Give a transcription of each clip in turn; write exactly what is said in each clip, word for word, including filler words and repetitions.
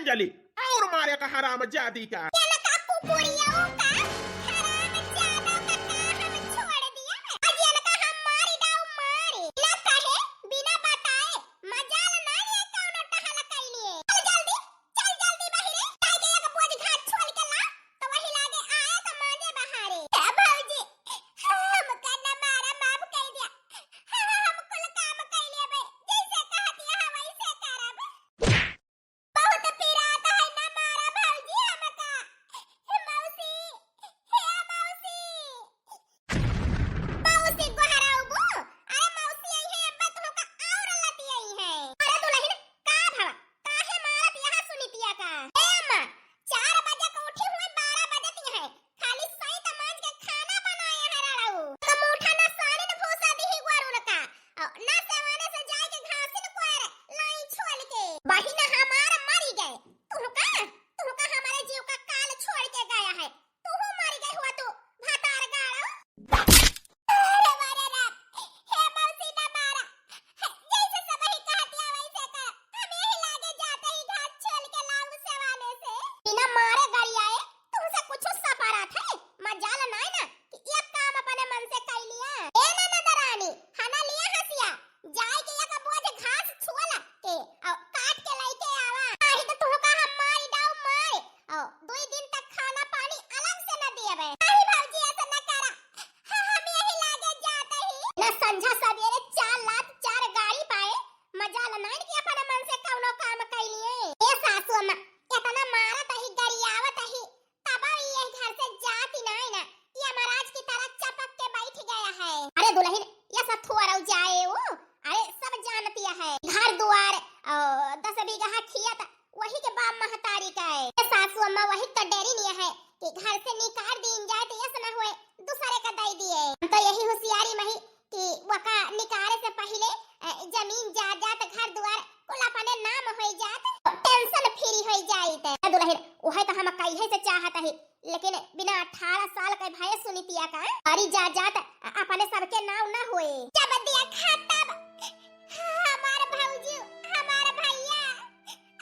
चली और मारे का हरामजादी का। एनका कुकुरियों का, हरामजादा का, का हम छोड़ दिया? आज एनका हम मारी डाउ मारी। ना कहे, बिना बताए, मजाल ना ये कौनो टहल कैलिए। चल जल्दी, चल जल्दी बहिरे, जाके एक बोझ घास छोल के ला, तो वही लागे आए तो माजे बहारे। ए भौजी, हमका न मारा, माफ कर दिया। हम कुल काम कैले बे, जैसे कहती है वैसे करब। बहुत पिरात है, ना मारा भौजी हमका। मौसी, हे मौसी। मौसी गोहराउबू? अरे मौसी आई है, अब्बा तुमका और लती आई है। अरे दुलहिन, का भवा? काहे मारत यहाँ सुनितिया का? ए अम्मा, चार बजे के उठी हुए, बारह बजत यहाँ। खाली सैत मांज के खाना बनाए है रड़ऊ। कमूठा ना सानी न भूसा दिही गोरुन का। और ना सेवाने से जाए के घासिन कोयर लाई छोल के। बहिन हमार मरी गए। तुहका, तुहका हमारे जीव का काल छोड़ के गया है। तू मरी गई हुआ तू, भतार गाड़ो। अरे बारे राम, हे मौसी ना मारा। जैसे सबही कहतिया वैसे कर। हम यही लागे जाते ही घास छोल के लाऊ सेवाने से। बिना मारे गरियाए, तुमसे कुछ सफारत है? मजाल नाय ना कि ये काम अपने मन से कर लिया। ए ना नजरानी, हना लिया हसिया, जाए के एक बोझ घास छुअला के और काट के लेके आवा। नहीं तो तुहका हम मारी डाउ मारी। और दो दिन तक खाना पानी अलग से न दिए बे। नहीं भौजी, ऐसा न करा। हाँ, हम यही लागे जाते ही। ना संझा सवेरे चार लात चार गाड़ी पाए, मजाल नाइन कि अपने मन से कौनो काम कैलिए। ए सासू अम्मा, इतना मारत ही, गरियावत ही, तब ई यह घर से जाती नाय ना, यमराज की तरह चपक के बैठ गया है। अरे दुलहिन, ये सब थोड़ा जाए वो, अरे सब जानती है। घर दुआर, ओ, दस बीघा खेत, वही के बाप महतारी का है। ये सासू अम्मा वही तो डरी नहीं है कि घर से निकाल दीन जाए तो यस न हुए, दूसरे का दे दिए। हम तो यही होशियारी मही कि वका निकाले से पहिले, अ, जमीन जायदाद घर दुआर कुल अपने नाम होई जात, tension free होई जाइत। ए दुलहिन, उहे तो हम कहिए से चाहत ही, लेकिन बिना अठारह साल के भये सुनितिया का, सारी जायदाद अपने सबके नाम ना होए। जब देखा तब हमार भौजी, हमार भैया,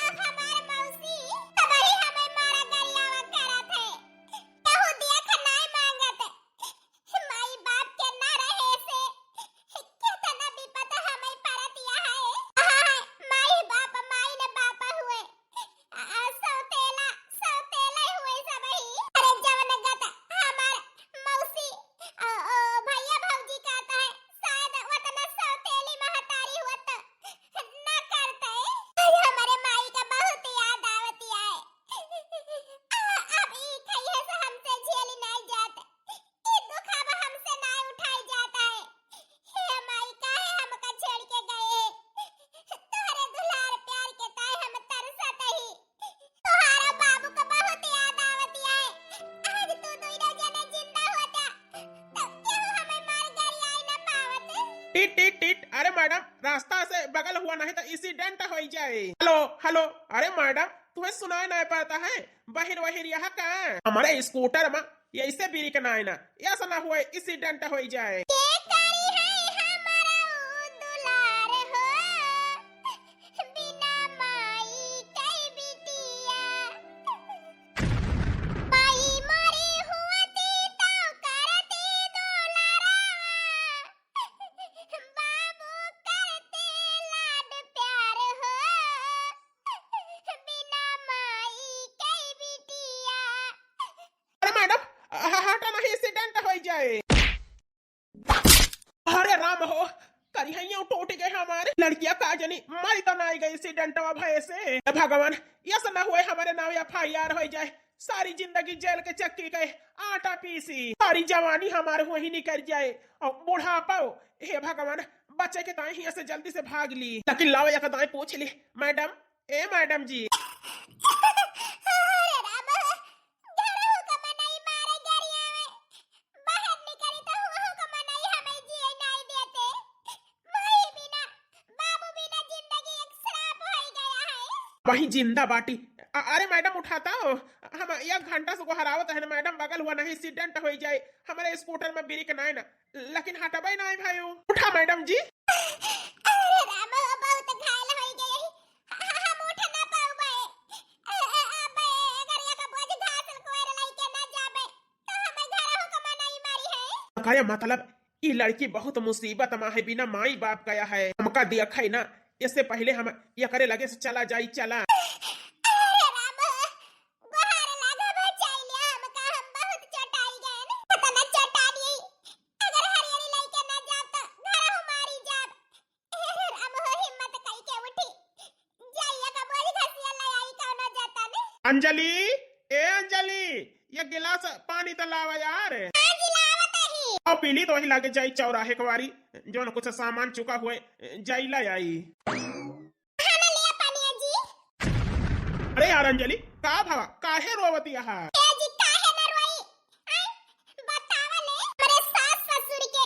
अब हमार मौसी, तबही हमें मारा गरियावा करत है। कहू देख नाय मांगत। माई बाप के ना रहे से केतना विपत हमें परतिया है। आहा, माई बाप, माई न बाप हुए। आ, सौतेला, सौतेला हुए सबही। अरे जवन गत हमार मौसी, ओ, ओ, भैया भौजी कहता है, शायद वतना सौतेली महतारी हुआ तो ना करते। आज हमारे माई का बहुत याद आवती है। आ, अब ई खइहे से हमसे झेली नहीं जात। ई दुख अब हमसे नहीं उठाई जाता है। हे माई, काहे हमका छोड़ के गए? तोहरे दुलार प्यार के ताए हम तरसत ही। तोहरा बाबू का बहुत याद आवत है। आज तू दोनों जने जिंदा होता, तो केहू हमें मार गरियाई ना पावत। टिट, टिट, टिट। अरे मैडम, रास्ता से बगल हुआ नहीं तो accident हो जाए। हेलो, हेलो। अरे मैडम, तुम्हें सुनाई नहीं पड़ता है? बहिर वहिर यहाँ का? हमारे स्कूटर में ऐसे ब्रेक ना आए ना, ऐसा ना हुए accident हो जाए। के करी है हमारा ऊ दुलार हो, बिना माई के बिटिया। माई मोरी हुअती तो करती दुलारवा, बाबू करते लाड प्यार हो, बिना माई के बिटिया। अरे मैडम, ह-, ह-, हटा नहीं, accident हो जाए। अरे राम हो, करिहैया टूट गए हमारे। लड़किया का जनी मरी तो ना आई गई accident भये से। हे भगवान, यस ना हुए हमारे नाम FIR हो जाए, सारी जिंदगी जेल के चक्की के आटा पीसी, सारी जवानी हमारे वही निकल जाए और बुढ़ापा। हे भगवान, बचे के ताई हियां से जल्दी से भाग ली। लेकिन लाओ एक दाई पूछ ली, मैडम, ए मैडम जी। अरे राम, घरहू का मनई मारे गरियावे, बाहर निकली तो वहू का मनई हमें जिए नहीं देते। माई बिना, बाबू बिना जिंदगी एक श्राप होई गया है। वही जिंदा बाटी। अ-, अरे मैडम, उठाता हो, हम एक घंटा से गोहरावत है मैडम, बगल हुआ नहीं, accident होई जाए, हमारे स्कूटर में ब्रेक ना है ना, लेकिन हटबे ना है भाई, उठा मैडम जी। अरे राम, बहुत घायल होई गए, हम उठ ना पाऊबे। करे मतलब, ई लड़की बहुत मुसीबत मा है, बिना माई बाप गया है। हमका दिया खाई ना, इससे पहले हम एकरे लगे से चला जाई, चला। अरे राम, गोहार लागा, बचाई लिया हमका, हम बहुत चटाई गए न। पता ना चटा दिए, अगर हरियरी लइके ना जाब त घर हमारी जाब। अरे राम हो, हिम्मत कई के उठी, जाइए का बोझ घसिया ले आई कौनो जतन। अंजलि, ए अंजलि, ये गिलास पानी तो लावा यार। हाँ जी, लावत ही। अब पीली तो वही लागे जाई चौराहे के वारी, जौन कुछ सामान चुका हुए, जाई ला आई। हाँ ना, लिया पानी है जी। अरे यार अंजलि, का भवा, काहे रोवत यहाँ? ए जी, काहे ना रोई? आय, बतावा ले, हमरे सास ससुर के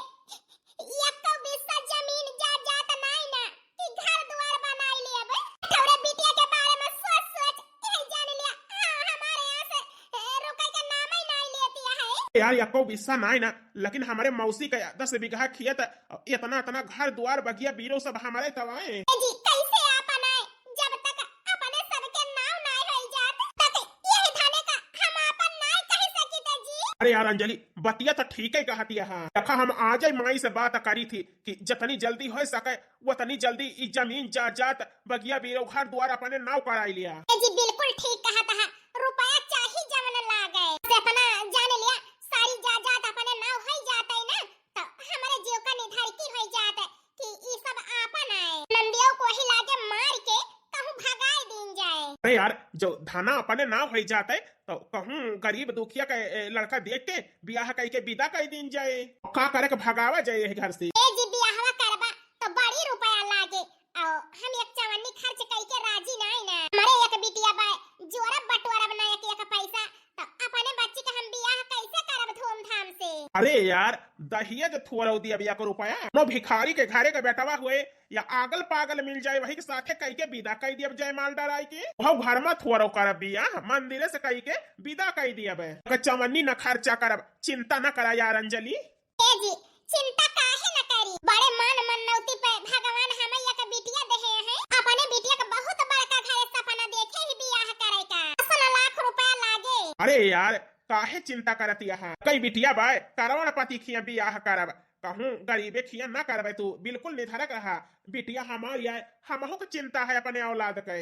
एको बिस्सा जमीन जायदाद नाई ना कि घर दुआर बनाई लेब। तोरे बिटिया के बारे में सोच सोच यही जान लिया, हाँ, हमारे यहाँ से, ए, रुके के नाम ही नाई लेती है। यार, एको बिस्सा नाई ना, लेकिन हमरे मौसी का दस बीघा खेत, इतना, इतना घर दुआर, बगिया बीरो सब हमरे तवाए। ए जी, कैसे आपन आए? जब तक अपने सबके नाव नाय होई जात, तक यही धने का हम आपन नाय कह सकित जी। अरे यार अंजलि, बतिया तो ठीक है कहत यहाँ। देखा, हम आज ही माई से बात करी थी कि जितनी जल्दी हो सके, उतनी जल्दी ई जमीन जायदाद, बगिया बीरो, घर दुआर अपने नाव कराई लिया। ए जी, बिल्कुल ठीक कहत है। रुपया चाही जवन लागे, बस इतना जान लिया, सारी जायदाद अपने नाव होई जात है ना, तो हमरे जीव का निधरकी होई जात है कि ई सब आपन आए। नंदियों को ही लागे मार के कहूँ भगाई दीन जाए। अरे यार, जो धना अपने नाव होई जात है, तो कहूँ गरीब दुखिया के, ए, लड़का देख के बियाह कई के विदा कई दीन जाए। का करे के भगावा जाए यही घर से? ए जी, बियाहवा करबा तो बड़ी रुपया लागे, और हम एक चवन्नी खर्च कई के राजी नाई ना। हमरे एक बिटिया बा, जोरब बटोरब ना एक एक पैसा, तो अपने बच्ची के हम बियाह कैसे करब धूमधाम से? अरे यार, दहेज थोरौ दिया बिया को रुपया, कोनो भिखारी के घरे के बेटवा हुए या आगल पागल मिल जाए, वही के साथे कई के विदा कई दिया जयमाल डराई के। वह घर में थोरौ करब बियाह, मंदिरे से कई के विदा कई दिया बे। चवन्नी न खर्चा करब, चिंता न करा यार अंजलि। ए जी, चिंता काहे न करी? बड़े मान मनौती पे भगवान हमें एक बिटिया देहे हैं। अपने बिटिया के बहुत बड़का घरे सपना देखे ही बियाह करे का। दस लाख रुपया लागे। अरे यार, काहे चिंता करत यहाँ? कई बिटिया बाय, करोड़पति खिया बियाह करब। कहूँ गरीबे खिया ना करबे तू, बिल्कुल निधरक रहा। बिटिया हमारी आए, हमहू के चिंता है अपने औलाद के।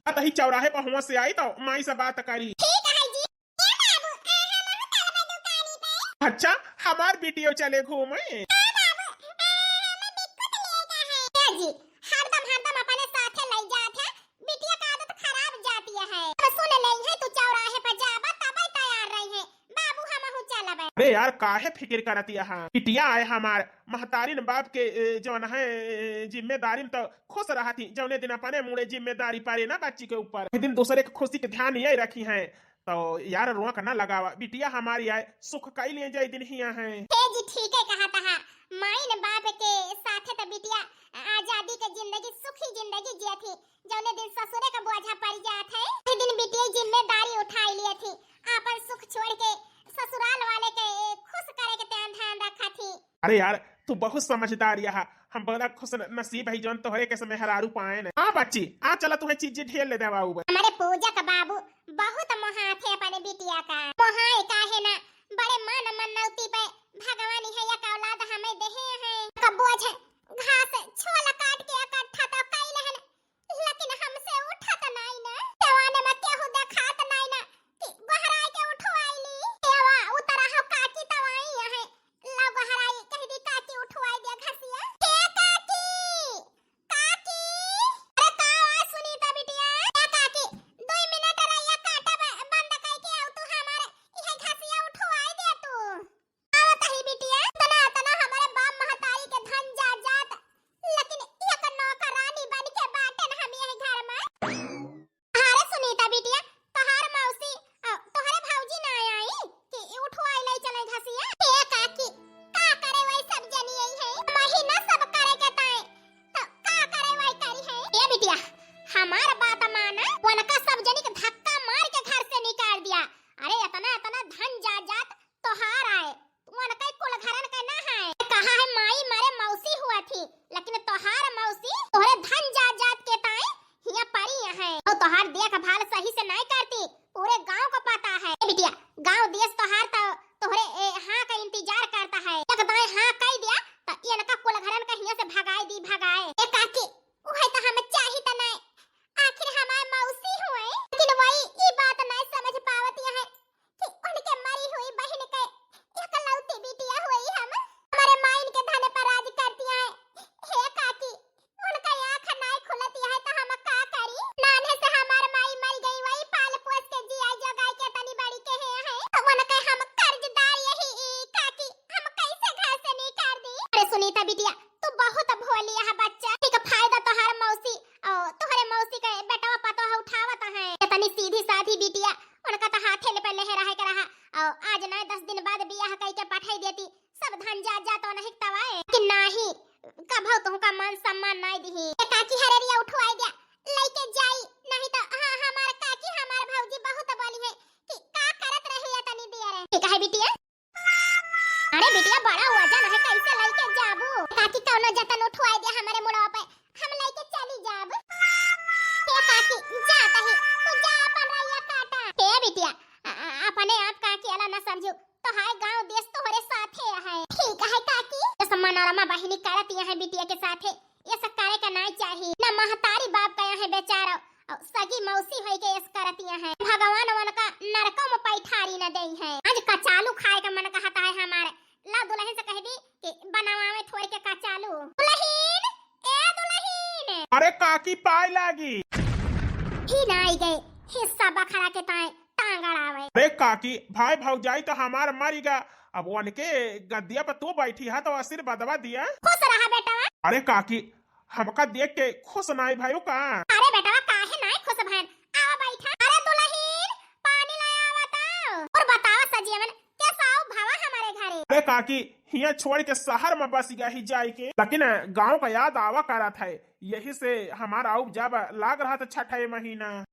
अतही चौराहे पर हुआ से आई तो माई से बात करी। ठीक है जी। ए बाबू, आ, हमहू चलबे दुकानी पे। अच्छा, हमार बिटियो चले घूमे। हाँ बाबू, आ, हमें बिक्कुट लेगा है। ए जी, हरदम, हरदम अपने साथे लई जात है। बिटिया का आदत खराब जाती है। अब सुन ले है, तू चौराहे पर जाबा, तबे तैयार रही है। बाबू, हमहू चलबे। अरे यार, काहे फिकिर करत यहाँ? बिटिया आए हमार, महतारिन बाप के, ए, जौन है, ए, जिम्मेदारी में तो खुश रहती, जौने दिन अपने मुड़े जिम्मेदारी पड़े ना बच्ची के ऊपर, वही दिन दूसरे के खुशी के ध्यान ये रखी है। तो यार, रोक ना लगावा, बिटिया हमारी आए, सुख कई लिए जाए दिन हिया है। हे जी, ठीक है कहा तहा। माई न बाप के साथे तो बिटिया आजादी के जिंदगी, सुखी जिंदगी जिया थी। जौने दिन ससुरे का बोझा पड़ जात है, वही दिन बिटिया जिम्मेदारी उठाई लिए थी, आपन सुख छोड़ के ससुराल वाले के खुश करे के ध्यान, ध्यान रखा थी। अरे यार, तू बहुत समझदार यहा। हम बड़ा खुश न-, नसीब है जौन तोहरे के समय हरारू पाए न। आ बच्ची, आ चला, तुहे चीज ढेर ले देवा उबे। हमारे पूजा का बाबू बहुत मोहात है अपने बिटिया का। मोहाए काहे ना, बड़े मान मनौती पे भगवान है एक औलाद हमें देहे हैं। का बोझ घास छोला काट के इकट्ठा तो कई लेहन, लेकिन हमसे उठत नाई ना। जवाने में केहू देखात नाई ना कि गोहराई के उठवाई ली। एवा उतरा हो काकी तवाई यहाँ। ला गोहराई कह दी काकी उठवाई दे घसिया। हे काकी, काकी। अरे का हुआ सुनीता बिटिया? ए काकी, दो मिनट रहिया काटा ब-, बंद कई के आऊ तू हमारे इहे घसिया उठवाई दे तू। आवत ही बिटिया, तना, तना हमरे बाप महतारी के धन जायदाद, लेकिन एक ही। ए काकी, हरेरिया उठवाई द्या, लइके जाई, नहीं तो हाँ, हमार काकी, हमार भौजी बहुत बोली है कि का करत रहे या तनी दिया रहे। ठीक है बिटिया। अरे बिटिया, बड़ा वजन है, कैसे लइके जाबू? काकी, कौनो जतन उठवाई द्या हमरे मुड़वा पे, हम लइके चली जाब। हे काकी, जात ही, तू जा अपन रहिया काटा। हे बिटिया, अ-, अ-, अपने आप काकी अला न समझू, तो हाय गाँव देश तोहरे साथे है। ठीक है काकी। ये सब मनोरमा बहिनी करत यहाँ बिटिया के साथे, ये सब करे के नाई चाही। न महतारी बाप का यहाँ बेचारा, और सगी मौसी होई के ऐस करतिया हैं। भगवान उनका नरकों में पैठारी न देई हैं। आज कचालू खाए का मन कहता है हमारे। ला दुल्हन से कह दी कि बनावे थोड़ी के कचालू। दुल्हन, ए दुल्हन। अरे काकी, पाए लागी। ही ना आई गए, हिस्सा बखरा के ताए टांगड़ आवे। अरे काकी, भाई भौजाई तो हमार मरी गा, अब उनके गद्दिया पर तू बैठी है तो आशीर्वादवा दिया। खुश रहा बेटा। अरे काकी, हमका देख के खुश नाई भयू का? अरे बेटवा, काहे नाई खुश भयन? आवा बैठा। अरे दुल्हन, पानी ले आवा तो। और बतावा सजियवन, कैसा आओ भवा हमारे घरे? अरे काकी, हिया छोड़ के शहर में बस गई जाए के, लेकिन गाँव का याद आवा करत है, यही से हमारा आउब जाब लाग रहा था छठे महीना।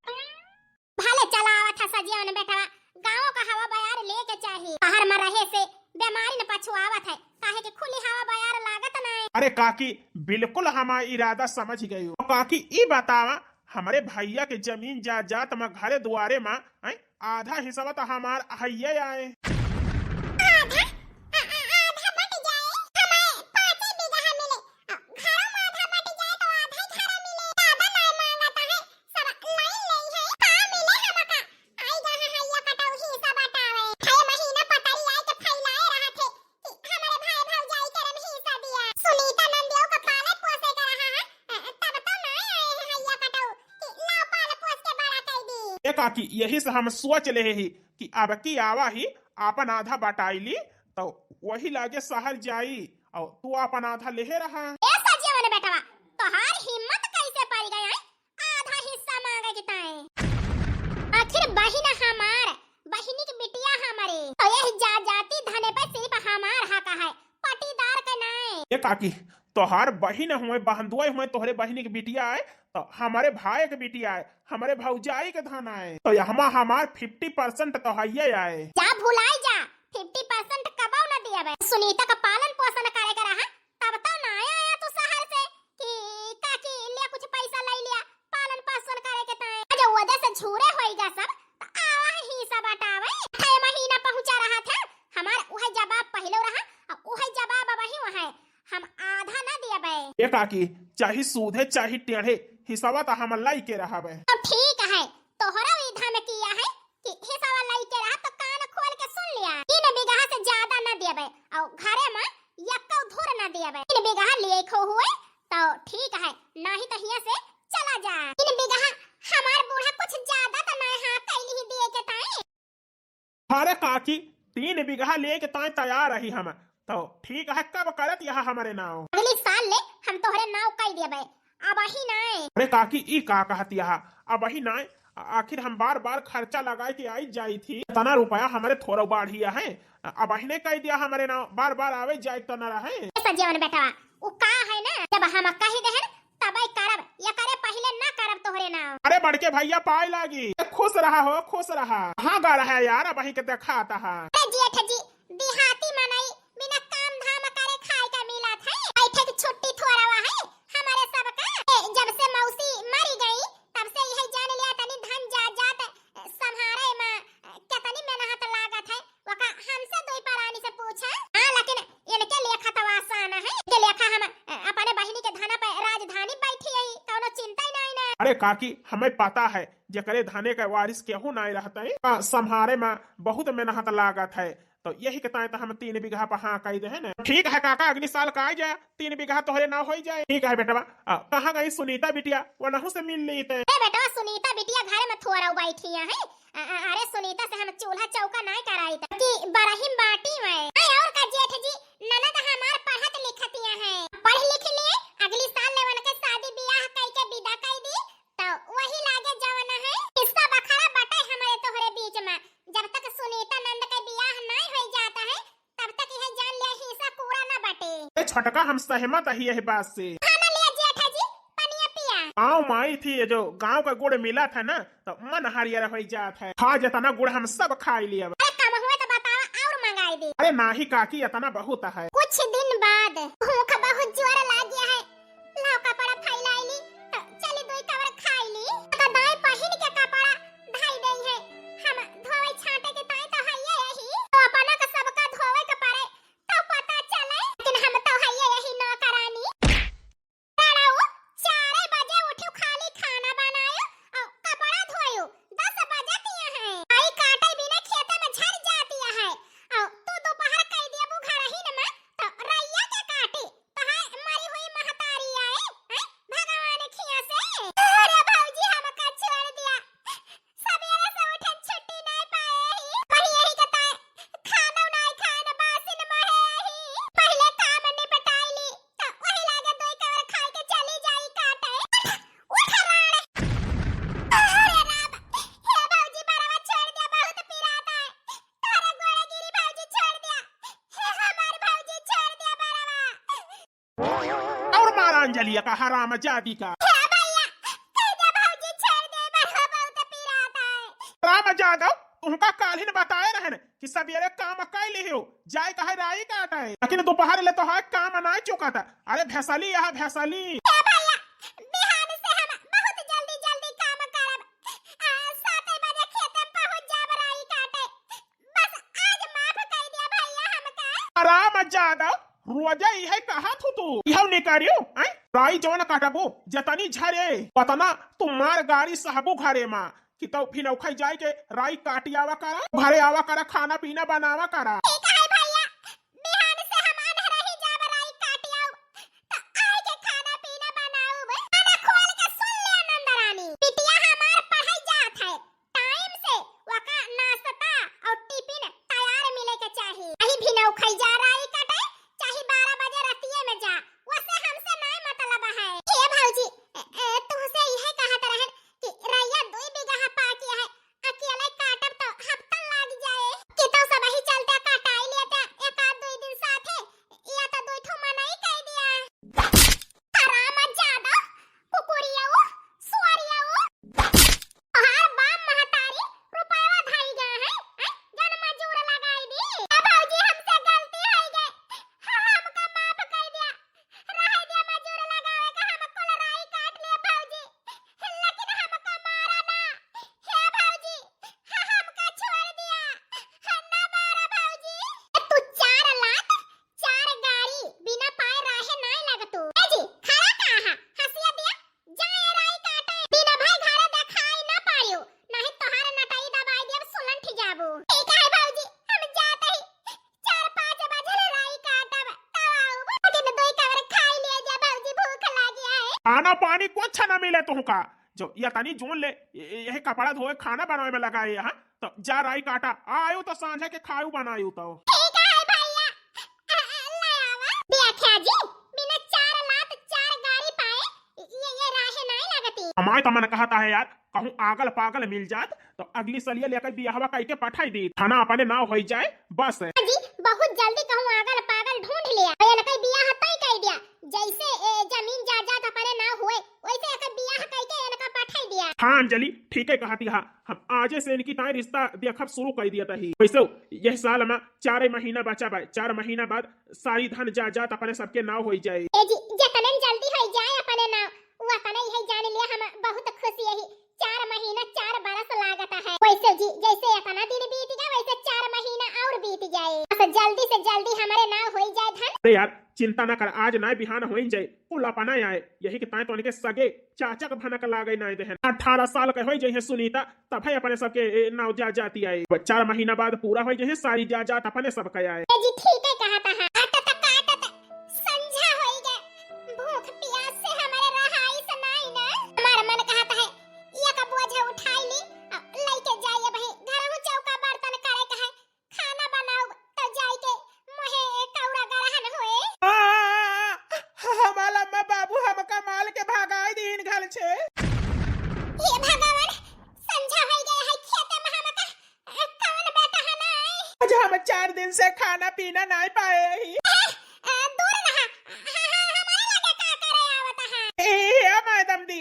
भले चला आवत है सजियवन बेटवा, गाँव का हवा बयार लेके चाही। शहर में रहे से बीमारी न पछुआवत है, काहे के खुली हवा बयार लागत नाय। अरे काकी, बिल्कुल हमार इरादा समझ गई हो। काकी, ई बतावा, हमरे भैया के जमीन जायदाद में घरे दुआरे में, हैं, आधा हिस्सा तो हमार हइये आए। आधा? आ, आ, आधा बट जाए, हमें पाँचे बीघा मिले। आ, घरों में आधा बट जाए तो आधा ही घरा मिले। ज्यादा ना मांगता है, सब लाइन ले है। का मिले हमका? आई जहाँ हइया कटौही सब बटावे। छह महीना पतरी आए के फैलाए रहा थे कि हमारे भाई भौजाई के रमही हिस्सा दिया। सुनीता नंदियों का पाले पोसे का रहा है, अ, तब तो ना आए हैं हइया कटऊ कि लाओ पाल पोस के बड़ा कर दी। ए काकी, यही से हम सोच ले ही कि अब की आवा ही आपन आधा बटाई ली, तो वही लागे शहर जाई और तू आपन आधा लेहे रहा। ए सजियवन बेटवा, तोहार हिम्मत कैसे पड़ गया है आधा हिस्सा मांगे के ताए? आखिर बहिन हमार, बहिनी के बिटिया हमारे, तो यह जायदाद धने पे सिर्फ हमार हक है, पटीदार के नाय। ए काकी, तोहार बहिन हुए, बहनदुआ हुए, तोहरे बहिनी के बिटिया आए, तो हमारे भाई के बिटिया आए, हमारे भौजाई के धन आए, तो यहमा हमार फिफ्टी परसेंट तो हइये आए। जा भुलाई जा, फिफ्टी परसेंट कबो न दियबे। सुनीता का पालन पोषण करे के रहा, तब तो ना आया तू शहर से कि काकी ले कुछ पैसा ले लिया पालन पोषण करे के ताए। जब वजह से झूरे होइगा सब, तो आवा ही सब बटावे। छह महीना पहुंचा रहा था, हमार वह जवाब पहले रहा, और वह जवाब अब वही वहाँ है। हम आधा ना दिया बे। ए काकी, चाहे सूधे चाहे टेढ़े, हिसाबा तो हम लाई के रहा बे। तो ठीक है, तोहरा विधा में किया है कि हिसाबा लाई के रहा, तो कान खोल के सुन लिया। तीन बीघा से ज्यादा ना दिया बे, और घरे में यक्को धूर ना दिया बे। तीन बीघा लिए खो हुए, तो ठीक है, नहीं तो हिया से चला जा। तीन बीघा हमार बूढ़ा कुछ ज्यादा तो ना है, कैली ही दिए के ताए। अरे काकी, तीन बीघा लेके ताए तैयार रही हम। तो ठीक है, कब करत यह हमारे नाव? अगली साल ले हम तोहरे नाव कई देबे, अब ही नाय। अरे काकी, ई का कहत यह, अब ही नाय? आ-, आखिर हम बार बार खर्चा लगाए के आई जाई थी, इतना रुपया हमारे थोड़ा बाढ़िया है, अब ही ने कई दिया हमारे नाव, बार बार आवे जाए तो न रहे। ए सजेवन बेटवा, उ का है ना, जब हम कही देहन तबे करब, एकरे पहिले ना करब तोहरे नाव। अरे बड़के भैया पाए लागी। ए, खुश रहा हो, खुश रहा। कहाँ गा रहा है यार, अब वहीं के देखाता है। अरे जेठ जी, देहाती मनई बिना काम धाम करे खाए का मिलत है, बैठे के छुट्टी थोड़ा हुआ है हमारे सबका। ए, जब से मौसी मरी गई, तब से यही जान लिया तनी धन जायदाद संभारे में कितनी मेहनत लागत है। वका हमसे दुई परानी से पूछा। हाँ, लेकिन इनके लेखा तो आसान है। इनके लेखा हम, अ, अपने बहिनी के धना पे राजधानी बैठी है, कौनो चिंता ही नहीं ना। अरे काकी, हमें पता है, जेकरे धने के वारिस केहू नहीं रहते, अ, संभारे में बहुत मेहनत लागत है, तो यही के ताए तो हम तीन बीघा पर हाँ कही दे है ना। ठीक है काका, अगली साल का आ जा, तीन बीघा तोहरे नाव होई जाए। ठीक है बेटवा, अ, कहाँ गई सुनीता बिटिया, वनहु से मिल ली ते। ए बेटवा, सुनीता बिटिया घर में थोड़ा बैठी है। अ, अ, अरे सुनीता से हम चूल्हा चौका नाय कराई त कि बरहिम बाटी में। अरे और का जेठ जी, ननद हमार पढ़त लिखतिया है, पढ़ लिख लिए, अगली साल ले उनके शादी बियाह कई के विदा कई दी, तो वही लागे जवन है हिस्सा बखरा बटे हमारे तोहरे बीच में। जब तक सुनीता नंद के बियाह नाय हो जाता है, तब तक यह जान लिया हिस्सा पूरा ना बटे। ए छोटका, हम सहमत ही यह बात से। हाँ ना लिया जेठ जी, गाँव माई थी, ये जो गाँव का गुड़ मिला था ना, तो मन हरियर होइ जात है। खा, जितना गुड़ हम सब खाई लिया। अरे, कम हुए तो बतावा, और मंगाई दे। अरे नाही काकी, इतना बहुत है। कुछ दिन बाद भूख बहुत जोर लाग गया है, लाओ कपड़ा फैलाई ली, तो चली दुई कवर खाई ली। तो दाई पहिन के कपड़ा धाई दई है, हम धोवे छाटे के ताई तो हइये यही, तो अपना का सबका धोवे के पड़े, तो पता चले, लेकिन हम तो हइये यही नौकरानी। रड़ऊ, चारे बजे उठियो, खाली खाना बनायो और कपड़ा धोयो, दस बजे दिया है। आई काटे बिना खेते में झर जाती है, और तू दोपहर कई दिया वो घर ही न में, तो रैया के काटी, तो है मरी हुई महतारी आए, हैं? भगवान खिया से। अरे भौजी, हमका छोड़ दिया, सबेरे से उठे छुट्टी नाय पाए ही। वही यही के ताई खाना नाय खाए न बासिन महे ही। पहिले काम निपटाई ली, तो वही लागे दोई कवर खाए के चली जाई काटे। उठ, उठ राड़े। अरे राम, हे भौजी, बरवा छोड़ दे, बहुत पिरात है। तोरे गोड़े गिरी भौजी, छोड़ दे। हे हमार भौजी, छोड़ दे बरवा। और मारा अंजलिया का हरामजादी का। हे भैया, कह दे भौजी छोड़ दे, बरवा बहुत पिरात है। हरामजादव, तुमका काल्हिन बताए रहन कि सबेरे काम कइ लिहियो, जाए कहे राई काटे, लेकिन दोपहर ले तो हाथ काम नाय चुका था। अरे भैसली, यह भैसली। हे भैया, बिहान से हम बहुत जल्दी जल्दी काम करब, आ, सात बजे खेत में पहुँच जाब राई काटे। बस आज माफ कर दिया भैया हमका। हरामजादव, रोजे इहे कहा थू तू। इहउ निकारियो, हैं? राई जवन काटबो, जतनी झरे, ओतना तू मार गारी सहबो घरे मा, कि तौ फिनौखई जाए के राई काटी आवा करा, घरे आवा करा, खाना पीना बनावा करा। ठीक है भैया, बिहान से हम अनहरा ही जाब राई काटी आऊ, तो आए के खाना पीना बनाऊ, खाना खोल के सुन ले नंदरानी, बिटिया हमार पढ़ाई जात है, टाइम से वका नाश्ता और टिफिन तैयार मिले के चाही। चाहे भिनौखई जा राई काटे, चाहे बारह बजे रतिये में जा, वसे हमसे नाय मतलब है। हे भौजी, ए, ए, तुहसे इहे कहत रहन कि रैया दुई बीघा पाकी है, अकेले काटब तो हफ्ता लाग जाए। कि तो सबही चलते कटाई लेते एक आध दुई दिन साथे, या तो दुई ठो मनई कह दिया। हरामजादा, कुकुरियाऊ, सुअरियाऊ। तोहार बाप महतारी रुपयवा धाई गए हैं, हैं? जन मजूर लगाई दी। ए भौजी, हमसे गलती होई गए, ह-, हमका माफ कर दिया। रहे दिया मजूर लगावे का, हम कुल राई काट लिए भौजी, लेकिन हमका मारा ना। हे भौजी, ह-, हमका छोड़ दिया, ह-, ना मारा भौजी। तू चार लात चार गारी बिना पाए राहे नाय लगतू। ए जी, खड़ा का हा? हंसिया दिया, जा ए राई काटे। बिना भाई घरे देखाई ना पारियो, नहीं तोहार नटाई दबाई देब, सुलंठ जाबू। ठीक है भौजी, हम जात ही। चार पाँच बजे ले राई काटब, तब आऊब। लेकिन दो कवर खाई ले जा भौजी, भूख लागी है। खाना पानी कुछ ना मिले तुहका। जो या तनी जोन ले, ये, ये, यही कपड़ा धोए, खाना बनावे में लगाए यहाँ, तो जा राई काटा, आयु तो सांझे के खायु बनायु तो। ठीक है भैया, आ, आ, ले आवा। देखा जी, बिना चार लात चार गारी पाए, ये, ये राहे नाय लगती। हमारे तो मन कहता है यार, कहूँ आगल पागल मिल जात, तो अगली सलिया लेकर बियाहवा कई के पठाई दी, थाना अपने नाव होई जाए, बस। जी, बहुत जल्दी कहूँ आगल पागल ढूंढ लिया, और इनका बियाह तय कर दिया, जैसे, ए, जमीन जायदाद अपने नाव हुए, वैसे एकर बियाह कइके इनका पठाई दिया। हाँ अंजलि, ठीके कहती हा। हम आजे से इनकी ताई रिश्ता देखब शुरू कर दिया ही। वैसे यह साल में चार महीना बचा बा, चार महीना बाद सारी धन जायदाद अपने सबके नाव होई जाए। ए जी, जतने जल्दी होई जाए अपने नाव, वतने यही जान लिया हम बहुत खुश यही। चार महीना चार बरस लागत है। वैसे जी, जैसे इतना दिन बीत गया, वैसे चार महीना और बीत जाए। बस जल्दी से जल्दी हमारे नाव होई जाए धन। अरे यार, चिंता ना कर, आज नाय बिहान होइन जाए, कुल अपना आए। यही के ताय तो उनके सगे चाचा के भनक लागे नाय देहन। अठारह साल के होई जइहे सुनीता, तब है अपने सबके, ए, नाव जायदाद आए। बस चार महीना बाद पूरा होई जइहे, सारी जायदाद अपने सब के आए। ए जी, ठीक है कहता है। काटत काटत संझा होई गए, भूख प्यास से हमारे रहाई से नाय ना। हमार मन कहता है, एक बोझ उठाई ली, आ, लइके जाइए भाई, घर हूँ चौका बर्तन करे के है। खाना बनाउब तो जाइके मोहे कौड़ा गरहन होए। आ, हमार अम्मा बाबू हमका माल के भगाई दीन घर से। हे भगवान, संझा होई गए है, खेते में हमका कौन बेटा है नाय? आज हम चार दिन से खाना पीना नाय पाए ही। ए, ए, दूर रहा, ह-, ह-, हमारे लगे का करे आवत है? ए, हे मैडम दी,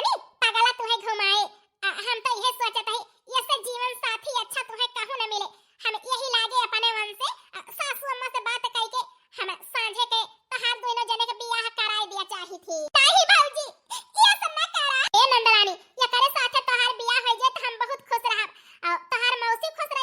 नंदरानी, पगला तुहे घुमाए। आ, हम तो इहे सोचत हई, ऐसे जीवन साथी अच्छा तुहे कहूँ न मिले। हम यही लागे अपने मन से, आ, सासू अम्मा से बात कइके हम सांझे के तोहार दोनों जने के बियाह कराए दिया चाही थी। नहीं भौजी, ये सब ना करा। ए नंदरानी, एकरे साथे तोहार बियाह हो जाए तो हम बहुत खुश रहब। और तोहार मौसी खुश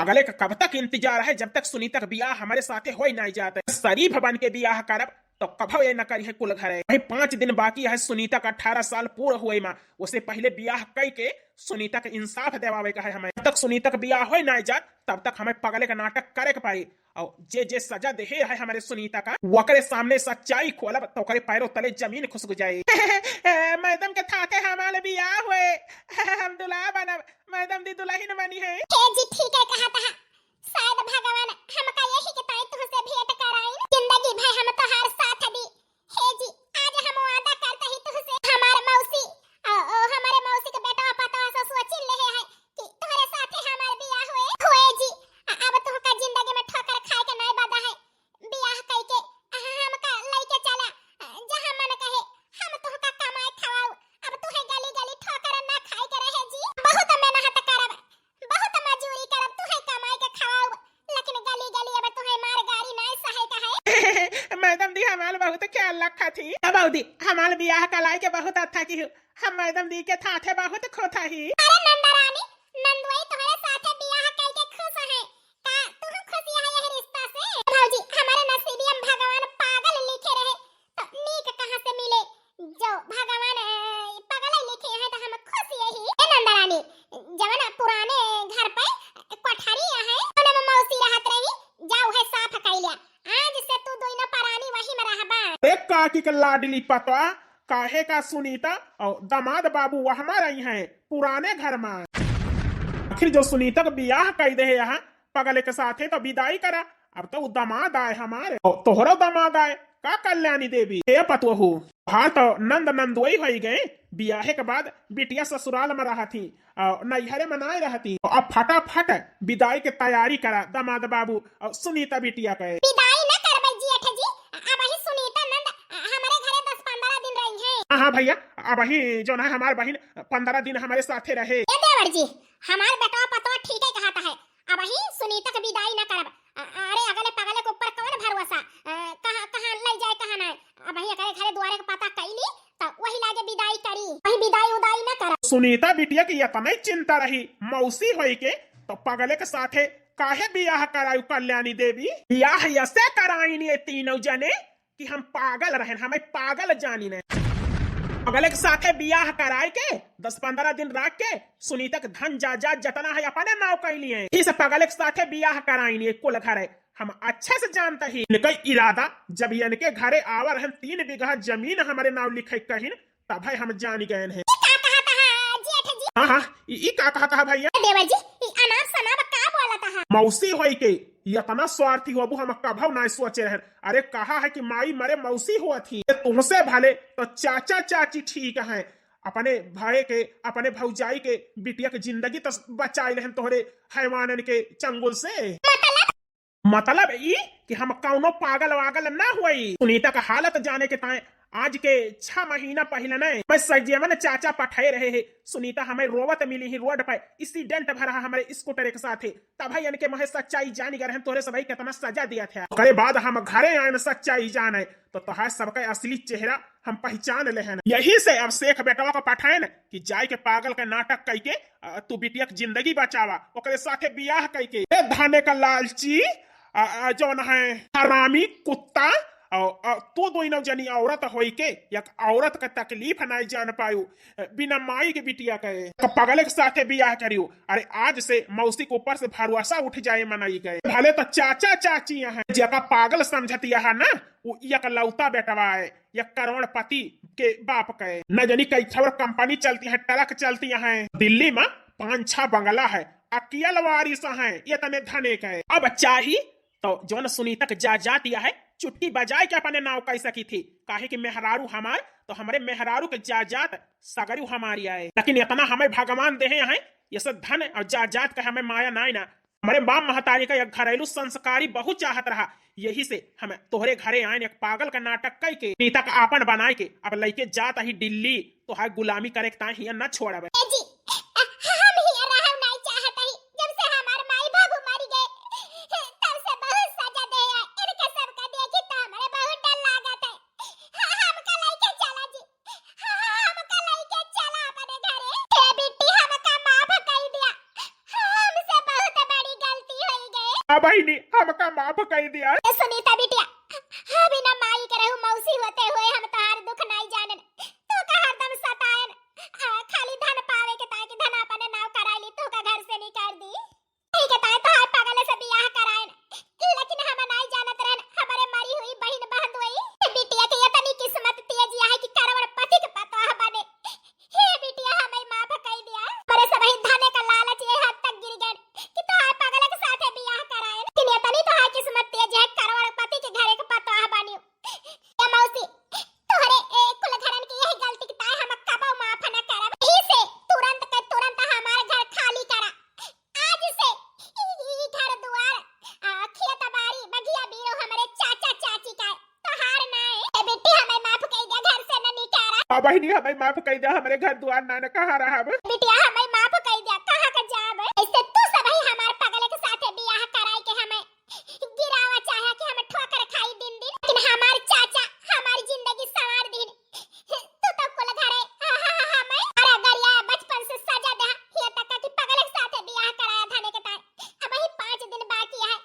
पगले का कब तक इंतजार है, जब तक सुनीता का बियाह हमरे साथे होई नाई जात है। शरीफ बन के बियाह करब, तो कभो ये न करी है कुल घरे। वही पाँच दिन बाकी है सुनीता का अठारह साल पूरा हुए मा, उसे पहले बियाह कई के सुनीता का इंसाफ देवावे का है हमें। जब तक सुनीता का बियाह होई नाई जात, तब तक हमें पगले का नाटक करे के पड़ी। और जे जे सजा देहे है हमरे सुनीता का, वकरे सामने सच्चाई खोलब तो ओकरे पैरों तले जमीन खुसक जाए। मैडम के थाते हमारे बियाह हुए, हम दुल्हा बनब, मैडम दी दुल्हन बनी है। हे जी, ठीक है कहा था। शायद भगवान हमका यही के ताई तुहसे भेंट कराइन। जिंदगी भर हम तोहार साथ दी। हे जी, आज हम वादा करते ही तुहसे हमार मौसी, ओ, ओ, हमारे मौसी के बेटा पता से सोचिन लेहे है कि तोहरे साथे हमार बियाह हुए, हुए जी। अ-, अब तुहका जिंदगी में ठोकर खाए के नाई बदा है। बियाह कई के हमका लइके चला, जहाँ मन कहे हम तुहका कमाए खवाऊ। अब तुहे गली गली ठोकर ना खाए के रहे जी। बहुत मेहनत करब, बहुत मजूरी करब, तुहे कमाए के खवाऊ, लेकिन गली गली अब तुहे मार गारी नाई सहे का है। मैडम दी हमार बहुत ख्याल रखा थी। अब दी हमार बियाह कलाई के बहुत अच्छा की हूँ। हम मैडम दी के थाथे बहुत खुश ही। अरे नंदरानी, नंदुई तोहरे साथे बियाह कई के खुश है। का तू खुश है यह रिश्ता से? भौजी, हमारे नसीबिया में भगवान पागल लिखे रहे, तो नीक कहाँ से मिले? जो भगवान, अ, पगल लिखे हैं, तो हम खुश यही। ए नंदरानी, जवन पुराने घर पे कोठरी है, ओने में मौसी रहत रही, जाऊ है साफ कइल्या। आज से तू दोनों परानी वही में रहबा। ए काकी के लाडली पतवा, काहे का सुनीता और दामाद बाबू वहमा रही हैं पुराने घर में। आखिर जो सुनीता का बियाह कई दे है यहाँ पगले के साथे, तो विदाई करा। अब तो उ दामाद आए हमारे, और तोहरो दामाद आए का कल्याणी देवी। ए पतवहू, हाँ तो नंद नंदोई होई गए, बियाहे के बाद बिटिया ससुराल में रहत ही, और नैहरे में नाय रहती। अब फटाफट विदाई के तैयारी करा दामाद बाबू और सुनीता बिटिया के। विदाई न करबै जेठ जी, अबही सुनीता नंद हमरे घरे दस पन्द्रह दिन रही हैं। हाँ, हाँ भैया, अबही जौन है हमार बहिन पन्द्रह दिन हमरे साथे रहे। ए देवर जी, हमार बेटवा पतवा ठीक है कहत है, अबही सुनीता के विदाई न करब। अ-, अरे अगले पगले के ऊपर कौन भरोसा, अ, कहाँ, कहाँ ले जाए, कहाँ ना। अबही एकरे घरे दुआरे के पता कैली, त वही लागे विदाई करी, वही विदाई उदाई न करब। सुनीता बिटिया की इतना ही चिंता रही मौसी होई के, तो पगले के साथे काहे बियाह करायु कल्याणी देवी? बियाह ऐसे कराइन ये तीनों जने कि हम पागल रहन, हमें पागल जानिन। पगले के साथे बियाह कराए के दस पन्द्रह दिन रख के सुनीता के धन जायदाद जतना है अपने नाव कैली है। इस पगले के साथे बियाह कराइन ये कुल घर है, हम अच्छे से जानते ही इनका इरादा। जब ये इनके घरे आवा रहन, तीन बीघा जमीन हमरे नाव लिखे कहिन, तब है हम जानी गए हैं। ई का कहत हा जेठ जी? हाँ, हाँ, ई, ई का कहत हा भैया? देवर जी, ई अनाप शनाप का बोलत हा? मौसी होई के इतना स्वार्थी होबू हम कभव नाय सोचे रहन। अरे कहा है कि माई मरे मौसी होत ही। ये तुमसे भले तो चाचा चाची ठीक हैं, अपने भाई के, अपने भौजाई के बिटिया के जिंदगी तो बचाए रहन तोहरे हैवानन के चंगुल से। मतलब? मतलब ई कि हम कौनो पागल वागल ना होई। सुनीता का हालत जाने के ताए आज के छह महीना पहले ने मैं सजेवन चाचा पठाए रहे हैं। सुनीता हमें रोवत मिली ही रोड पर, एक्सीडेंट भरा हमरे स्कूटर के साथे। तब है इनके मुँहे सच्चाई जानी गए रहन, तोरे सबही कितना सजा दिया था। ओकरे बाद हम घरे आए न सच्चाई जाने, तो तोहार सबका असली चेहरा हम पहचान लेहन। यही से अब शेख बेटवा को पठाएन कि जाए के पागल का नाटक कई के, अ, तू बिटिया के जिंदगी बचावा, ओकरे साथे बियाह कई के। ए धने का लालची, अ, अ, जौन है हरामी कुत्ता, अ, अ, तू दोनों जनी औरत होई के एक औरत का तकलीफ नहीं जान पायू, अ, बिना माई के बिटिया के एक पगले के साथे बियाह करियो। अरे आज से मौसी के ऊपर से भरोसा उठ जाए मनई के। भले तो चाचा चाची हैं, जेका पागल समझत यहाँ ना, वो एकलौता बेटवा है, या करोड़पति के बाप के। न जानी कई ठवर कंपनी चलती है, ट्रक चलती है, दिल्ली में पाँच छह बंगला है, अकियल वारिस है, ये तने धने के। अब चाही तो जौन सुनीता के जायदाद या है, चुटकी बजाए के अपने नाव कई सकी थी, काहे कि मेहरारू हमार, तो हमरे मेहरारू के जायदाद सगरू हमारी आए। लेकिन इतना हमें भगवान देहे हैं, ये सब धन और जायदाद का हमें माया नाय ना। हमरे बाप महतारी का एक घरेलू संस्कारी बहू चाहत रहा, यही से हम तोहरे घरे आएन, एक पागल का नाटक कई के, सुनीता का आपन बनाए के, अब लइके जात ही दिल्ली, तोहार गुलामी करे के ताई हियां न छोड़ब। ए जी, हम हियां रहब नाई चाहत ही। जब से हमार माई बाबू मर गए, तब से बहुत सजा दे है। इनके सबका देखी तो हमरे बहुत डर लागत है। हमका लइके चला जी, हमका लइके चला अपने घरे। ए बिट्टी, हमका माफ कई दिया, हमसे बहुत बड़ी गलती इन्हीं हमका माफ कइ दिया। ए सुनीता बिटिया, अभी ना माई के रहू मौसी होते हुए हम तोहार दुख नाई जानन। तोहका हरदम सतायन, आ, खाली धन पावे के ताकि धन अपने नाव कराई ली, तोहका घर से निकाल दी। यही के ताई तोहार पगले से बियाह करायन, लेकिन हम नाई जानत रहन, हमरे मरी हुई बहिन बहन हुई। बिटिया के इतनी किस्मत तेज है कि करोड़पति के पतोह बने। हे बिटिया, हमें माफ कइ दिया। हमरे सबही धने का लालच ये हद तक गिर गए कि तोहार पगले के साथे बियाह करायन, लेकिन इतनी तोहार किस्मत तेज है, करोड़पति के घरे के पतोह बनी। ए मौसी, तोहरे ए कुल घरन की यही गलती के ताई हम कबो माफ न करब। यही से तुरंत के तुरंत हमार घर खाली करा। आज से ई, ई घर दुआर, आ, खेत बाड़ी, बगिया बीरो हमरे चाचा चाची का, तोहार नाय। ए बिट्टी, हमें माफ कइ दिया, घर से न निकारा। हाँ बहिनी, हमें माफ कइ दिया, हमरे घर दुआर ना, न कहाँ रहब। बिटिया, हमें माफ कइ दिया, कहाँ का जाब? ऐसे तू सबही हमार पगले के साथे बियाह कराई के हमें गिरावा चाहे कि हम ठोकर खाई दिन दिन, लेकिन हमार चाचा हमार जिंदगी संवार दिन। तू तो कुल घरे, हाँ, हाँ, हाँ, हाँ, मैं, अरे गरिया बचपन से सजा दे, ये तक कि पगले के साथे बियाह कराया धने के ताई। अब ही पाँच दिन बाकी है,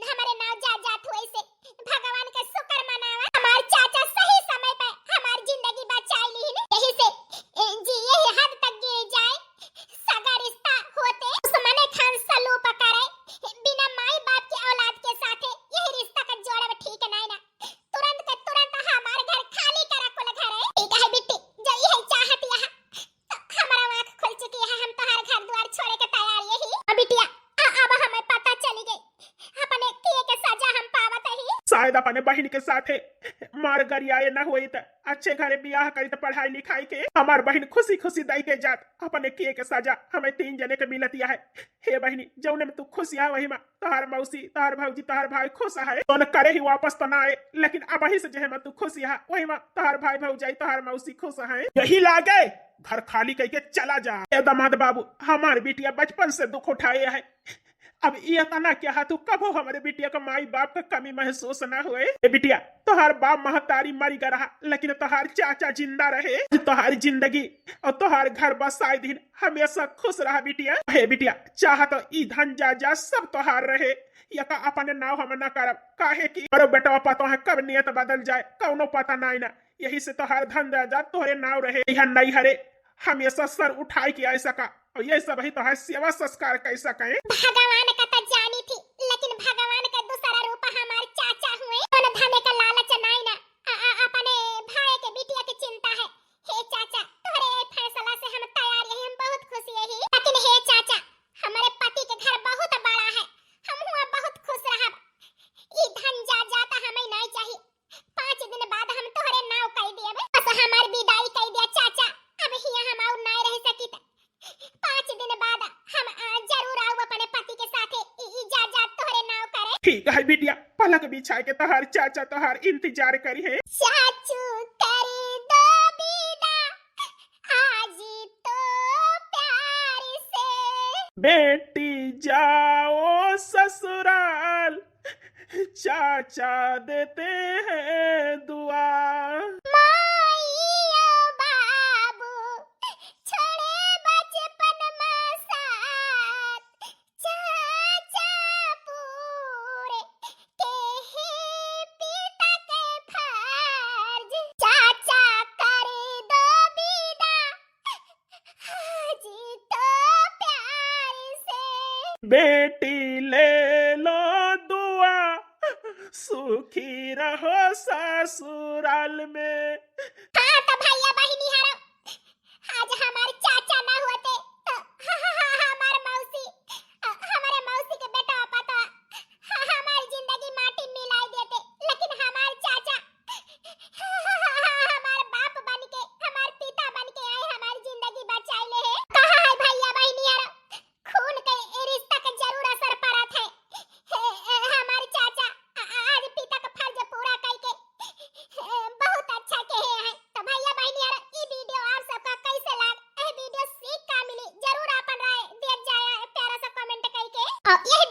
हमारे नाव जा जात हुए से भगवान के शुक्र मनावा। हमार चाचा सही समय पे हमार जिंदगी बचाई ली न, यही से, ए, जी, यही हद तक गिर जाए, सगा रिश्ता होते दुश्मने खान सलूप करे, बिना माई बाप के औलाद के साथे यही रिश्ता का जोड़ब ठीक नाय ना। तुरंत के तुरंत हमार घर खाली करा कुल घरे। ठीक है बिट्टी, जो यही चाहत यहाँ तो हमारा आँख खुल चुकी है, हम तोहार घर द्वार छोड़े के तैयार यही। अब बिटिया, आ, अब हमें पता चली गई, अपने किए के सजा हम पावत ही। शायद अपने बहिन के साथे मार गरियाए न होई त अच्छे घरे बियाह करी त पढ़ाई लिखाई के हमार बहिन खुशी खुशी दई के जात। अपने किए के सजा हमें तीन जने के मिलत है। हे बहिनी, जौने में तू खुश है वही में तोहार मौसी, तोहार भौजी, तोहार भाई खुश है। जौन करे ही वापस तो ना आए, लेकिन अबही से जेह में तू खुश है वही में तोहार भाई भौजाई, तोहार मौसी खुश है। यही लागे घर खाली कइके चला जा। ए दामाद बाबू, हमार बिटिया बचपन से दुख उठाए है, अब ये तना क्या है तू कबो हमरे बिटिया का माई बाप का कमी महसूस ना होए। ए बिटिया, तोहार बाप महतारी मरी ग रहा, लेकिन तोहार चाचा जिंदा रहे। तोहार जिंदगी और तोहार घर बसाए दिन हमेशा खुश रहा बिटिया। हे बिटिया, चाह तो ई धन जायदाद सब तोहार रहे, यका अपने नाव हम ना करब, काहे कि बड़ो बेटवा पतो है कब नियत बदल जाए, कौनो पता नाई ना। यही से तोहार धन जायदाद तोहरे नाव रहे। यह नैहरे हमेशा सर उठाए के आए सका और ये सब ही तोहार सेवा संस्कार कर सके। भगवान का तो जानी थी, लेकिन भगवान का दूसरा रूप हमार चाचा हुए। कौन धने का लालच नाई ना, आ, आ, अपने भाई के बिटिया की चिंता है। हे चाचा, तोहरे ये फैसला से हम तैयार यही, हम बहुत खुश यही। लेकिन हे चाचा, हमारे पति के घर बहुत बड़ा है, हम हुआ बहुत खुश रहब। ई धन जायदाद हमें नहीं चाहिए। पाँच दिन बाद हम तोहरे नाव कई देब। बस हमार विदाई कई दिया चाचा, अब हियां हम और नहीं रह सकित। पाँच दिन बाद हम, आ, जरूर आऊ अपने पति के साथे। ई, ई जायदाद तोहरे नाव करे। ठीक है बिटिया, पलक बिछा के तोहार चाचा तोहार इंतजार करी है। चाचू कर दो विदा आज तो प्यार से। बेटी जाओ ससुराल, चाचा देते हैं दुआ। माई ओ बाबू छोड़े बचपन में साथ, चाचा पूरे के है पिता के फर्ज। चाचा कर दो विदा आज तो प्यार से। बेटी ले लो दुआ, सुखी रहो ससुराल में। हाँ, तो भैया बहिनी हरो, आज हमार चाचा ना होते, तो हमार मौसी, हमारे मौसी के बेटा पता, हमार जिंदगी माटी मिलाई देते, लेकिन हमार चाचा, हमार बाप बन के, हमार पिता बन के आए, हमार जिंदगी बचाई ले है। कहा है भैया बहिनी यार, खून के ए रिश्ता के जरूर असर पड़त है। हे, ए, हमार चाचा, आ, आ, आज पिता का फर्ज पूरा कई के, ए, बहुत अच्छा कहे हैं। तो भैया बहिनी यार, ई वीडियो आप सबका कैसे लाग? ए वीडियो सीख का मिली? जरूर अपन राय दिया जाए, प्यारा सा कमेंट कई के। और यह